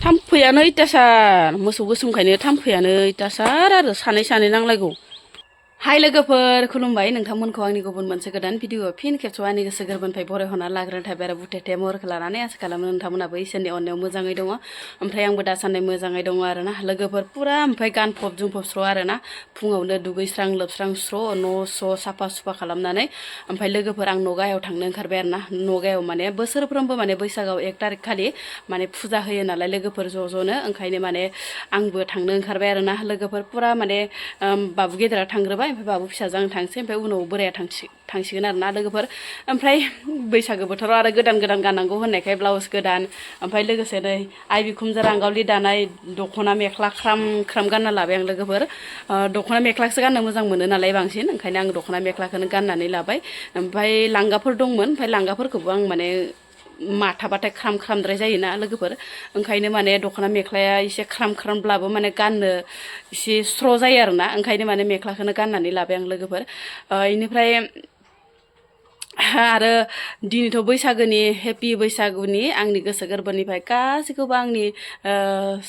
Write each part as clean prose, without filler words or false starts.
थाम्फैयानो अयथासार मोसौ गोसोमखायनो थाम्फैयानो अयथासार आरो सानै नांलायगौ। हाय लोगोफोर खुलुमबाय नोंथांमोनखौ आंनि गुबुन मोनसे गोदान भिडिअ फिन खेबसेबाव आंनि गोसो गोरबोनिफ्राय बरायहरना लाग्रोनाय थाबाय आरो बुथेथे महरखौ लानानै आसा खालामो नोंथांमोनाबो इसोरनि अननायाव मोजाङै दङ। ओमफ्राय आंबो दासान्दि मोजाङै दङ आरोना लोगोफोर पुरा ओमफ्राय गानफब जोमफब स्र' आरोना फुङावनो दुगैस्रां लोबस्रां स्र' न' स' साफा सुफा खालामनानै ओमफ्राय लोगोफोर आं नगायाव थांनो ओंखारबाय आरोना नगायाव माने बोसोरफ्रोमबो माने बैसागोआव 1 तारिख खालि माने फुजा होयो नालाय लोगोफोर ज'नो ओंखायनो माने आंबो थांनो ओंखारबाय आरोना लोगोफोर पुरा माने बाबु गेदेरा थांग्रोबाय ओमफ्राय बाबु फिसाजों आं थांसै ओमफ्राय उनाव बोराया थांसिगोन आरोना लोगोफोर ओमफ्राय बैसागो बोथोराव आरो गोदान गाननांगौ होननायखाय ब्लाउस गोदान ओमफ्राय लोगोसे नै आइ बिखुनजो रांगावलि दानाय दख'ना मेख्ला ख्राम गानना लाबाय आं लोगोफोर दख'ना मेख्लाखौसो गाननो मोजां मोनो नालाय बांसिन ओंखायनो आं दख'ना मेख्लाखौनो गाननानै लाबाय ओमफ्राय लांगाफोर दंमोन ओमफ्राय लांगाफोरखौबो आं माने माथाबाथाय ख्रामद्राय जायोना लोगोफोर ओंखायनो माने दख'ना मेख्लाया एसे ख्रामब्लाबो माने गाननो एसे स्र' जायो आरोना ओंखायनो माने मेख्लाखौनो गाननानै लाबाय आं लोगोफोर बेनिफ्राय आरो दिनैथ' बैसागोनि हेपि बैसागुनि आंनि गोसो गोरबोनिफ्राय गासैखौबो आंनि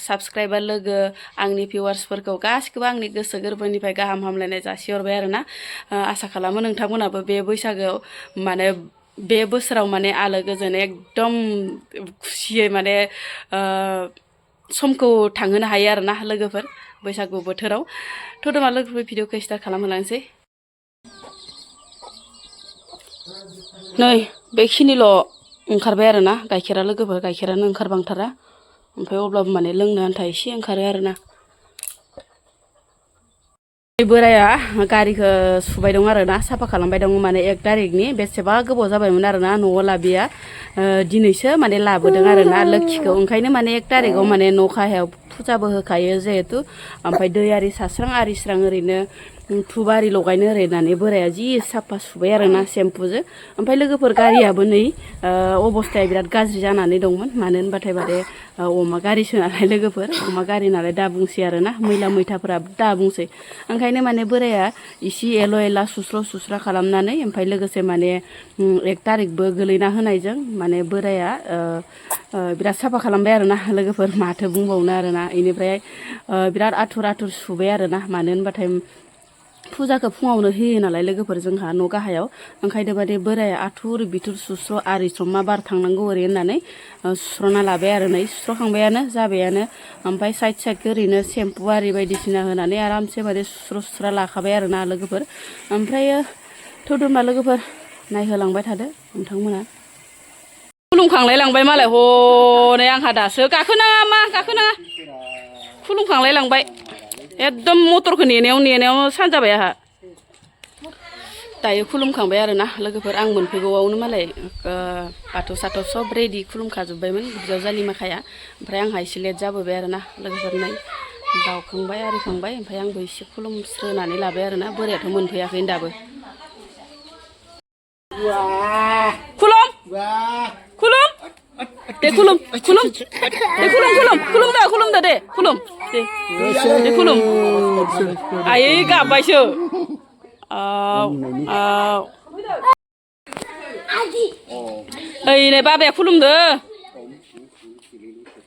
साबस्क्राइबार लोगो आंनि भिउवार्सफोरखौ गासैखौबो आंनि गोसो गोरबोनिफ्राय गाहाम हामलायनाय जासिहरबाय आरोना आसा खालामो नोंथांमोनाबो बे बैसागोआव माने बे बोसोराव माने आलो गोजोन एकदम खुसियै माने समखौ थांहोनो हायो आरोना लोगोफोर बैसागु बोथोराव थ' दमा लोगोफोर भिडिअखौ स्टार्ट खालामहोलांसै नै बेखिनिल' ओंखारबाय आरोना गाइखेरा लोगोफोर गाइखेरानो ओंखारबांथारा ओमफ्राय अब्लाबो माने लोंनो आन्था एसे ओंखारो आरोना बोराया गारिखौ सुबाय दं आरोना साफा खालामबाय दं माने 1 तारिखनि बेसेबा गोबाव जाबायमोन आरोना न'आव लाबोया दिनैसो माने लाबोदों आरोना लोक्षिखौ ओंखायनो माने 1 तारिखआव माने न' खाहायाव फुजाबो होखायो जिहेतु ओमफ्राय दै आरि सास्रां आरिस्रां ओरैनो धुप आरि लगायनो ओरैनानै बोराया जि साफा सुबाय आरोना सेम्पुजों ओमफ्राय लोगोफोर गारियाबो नै अबस्थाया बिराद गाज्रि जानानै दंमोन मानो होनबाथाय माने अमा गारिसो नालाय लोगोफोर अमा गारि नालाय दा बुंसै आरोना मैला मैथाफोरा दा बुंसै ओंखायनो माने बोराया इसे एल' एला सुस्रा खालामनानै ओमफ्राय लोगोसे माने 1 तारिखबो गोलैना होनायजों माने बोराया बिराद साफा खालामबाय आरोना लोगोफोर माथो बुंबावनो आरोना बेनिफ्राय बिराद आथुर सुबाय आरोना मानो होनबाथाय फुजाखौ फुङावनो होयो नालाय लोगोफोर जोंहा न' गाहायाव ओंखायनो माने बोराया आथुर बिथुर सुस्र' आरिस्र' मा बार थांनांगौ ओरै होननानै सुस्र'ना लाबाय आरो नै सुस्र'खांबायानो जाबायानो ओमफ्राय साइडखौ ओरैनो सेम्पु आरि बायदिसिना होनानै आरामसे माने सुस्रा लाखाबाय आरोना लोगोफोर ओमफ्राय थौदोमा लोगोफोर नायहोलांबाय थादो नोंथांमोना खुलुमखांलाय लांबाय मालाय हनै आंहा दासो गाखोनाङा खुलुमखांलाय लांबाय एकदम मटरखौ नेनायाव सानजाबाय आंहा दायो खुलुमखांबाय आरोना लोगोफोर आं मोनफैगौआवनो मालाय बाथौ साथौ सब रेडि खुलुमखाजोब्बायमोन बिजावजालि माखाया ओमफ्राय आंहा एसे लेट जाबोबाय आरोना लोगोफोर नै बावखांबाय आरिखांबाय ओमफ्राय आंबो एसे खुलुमस्रोनानै लाबाय आरोना बोरायाथ' मोनफैयाखै दाबो खुलुम दे खुलुम दे खुलुम आयै गाबबायसो ओइ नै बाबाया खुलुमदो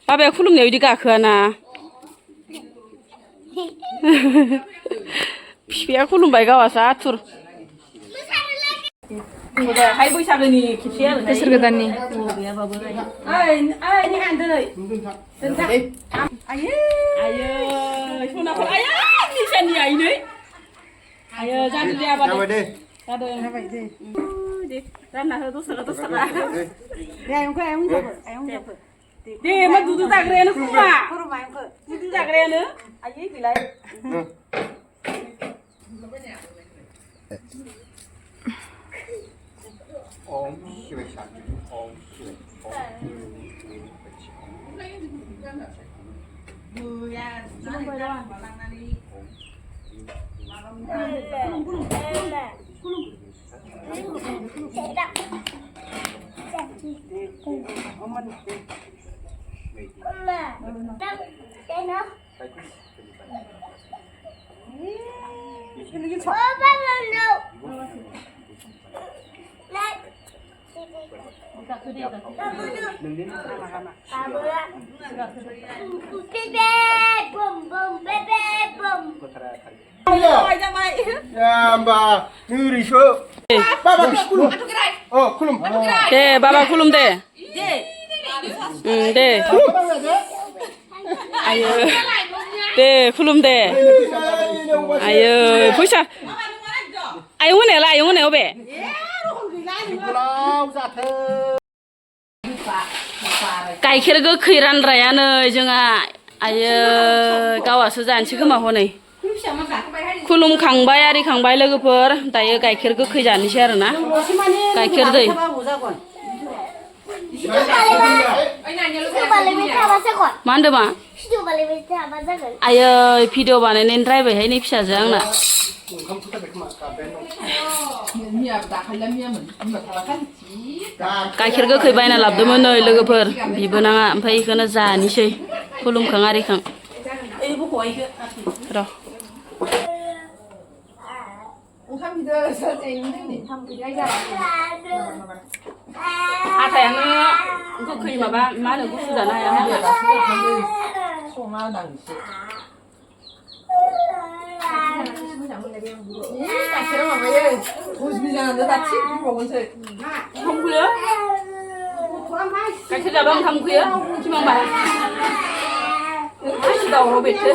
बाबाया खुलुमनायाव बिदि गाखोआना बिफाया खुलुमबाय गावासो आथुर हाय बैसागोनि खेबसे आरो बोसोर गोदाननि गैयाबाबो आयै सनाफोर आयै निसानि आइनै आयै जादों दे आबा दे जादों दे रानना हो दसरा दे मा दुदु जाग्रायानो खुमा दुदु जाग्रायानो आयै गैलाय Om Shiva Shakti Om Shiva दे बाबा खुलुम दे दे आयो दे खुलुम दे आयो फैसा आयं होनायालाय आयं होनायाव बे गाइखेर गोखै रानद्राया नै जोंहा आयो गावासो जानोसै खोमा हनै खुलुमखांबाय आरिखांबाय लोगोफोर दायो गाइखेर गोखै जानोसै आरोना गाइखेर दै मा होनदों मा आयै भिडिअ बानायनायनि रायबायहाय नै फिसाजो आंना गाइखेर गोखै बायना लाबोदोंमोन नै लोगोफोर बिबोनाङा ओमफ्राय बेखौनो जानोसै खुलुमखां आरिखां र' हाथायानो गोखै माबा मा होनो गुसु जानो हाया गाइखेर जाबा ओंखाम उखैयो सिमांबा दावराव बेसो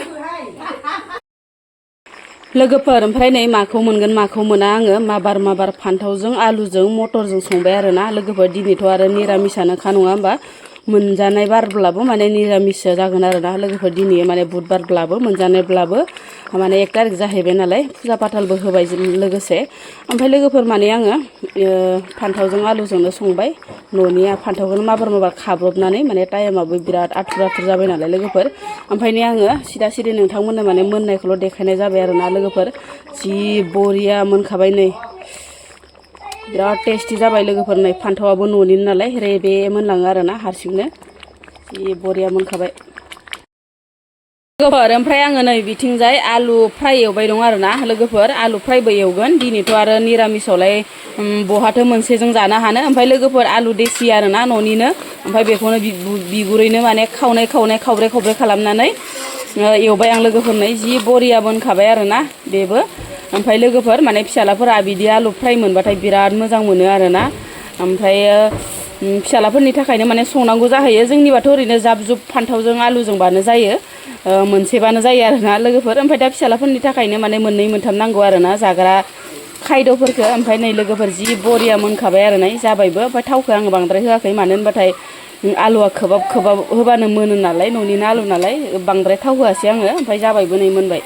लोगोफोर ओमफ्राय नै माखौ मोनगोन माखौ मोना आङो माबार फान्थावजों आलुजों मटरजों संबाय आरोना लोगोफोर दिनैथ' आरो निरामिसानोखा नङा होमबा मोनजानाय बारब्लाबो माने निरामिससो जागोन आरोना लोगोफोर दिनै माने बुधबारब्लाबो मोनजानायब्लाबो माने 1 तारिख जाहैबाय नालाय फुजा फाथालबो होबाय लोगोसे ओमफ्राय लोगोफोर माने आङो फान्थावजों आलुजोंनो संबाय न'निया फान्थावखौनो माबार खाब्रबनानै माने टाइमाबो बिराद आथुर जाबाय नालाय लोगोफोर ओमफ्रायनो आङो सिदा सिदि नोंथांमोननो माने मोननायखौल' देखायनाय जाबाय आरोना लोगोफोर जि बरिया मोनखाबाय नै बिराद टेस्टि जाबाय लोगोफोर नै फान्थावाबो न'निनो नालाय रेबे मोनलाङो आरोना हारसिंनो जि बरिया मोनखाबाय लोगोफोर ओमफ्राय आङो नै बिथिंजाय आलु फ्राय एवबाय दं आरोना लोगोफोर आलु फ्रायबो एवगोन दिनैथ' आरो निरामिसावलाय बहाथो मोनसेजों जानो हानो ओमफ्राय लोगोफोर आलु देसि आरोना न'निनो ओमफ्राय बेखौनो बिगुरैनो माने खावनै खावब्रे खालामनानै एवबाय आं लोगोफोरनो जि बरिया मोनखाबाय आरोना बेबो ओमफ्राय लोगोफोर माने फिसालाफोरा बिदि आलु फ्राय मोनबाथाय बिराद मोजां मोनो आरोना ओमफ्राय फिसालाफोरनि थाखायनो माने संनांगौ जाहैयो जोंनिबाथ' ओरैनो जाब जुब फान्थावजों आलुजोंबानो जायो मोनसेबानो जायो आरोना लोगोफोर ओमफ्राय दा फिसालाफोरनि थाखायनो माने 2 मोनथाम नांगौ आरोना जाग्रा खायद'फोरखौ ओमफ्राय नै लोगोफोर जि बरिया मोनखाबाय आरोना जाबायबो ओमफ्राय थावखौ आङो बांद्राय होआखै मानो होनबाथाय आलुआ खोबाब होबानो मोनो नालाय न'निनो आलु नालाय बांद्राय थाव होआसै आङो ओमफ्राय जाबायबो नै मोनबाय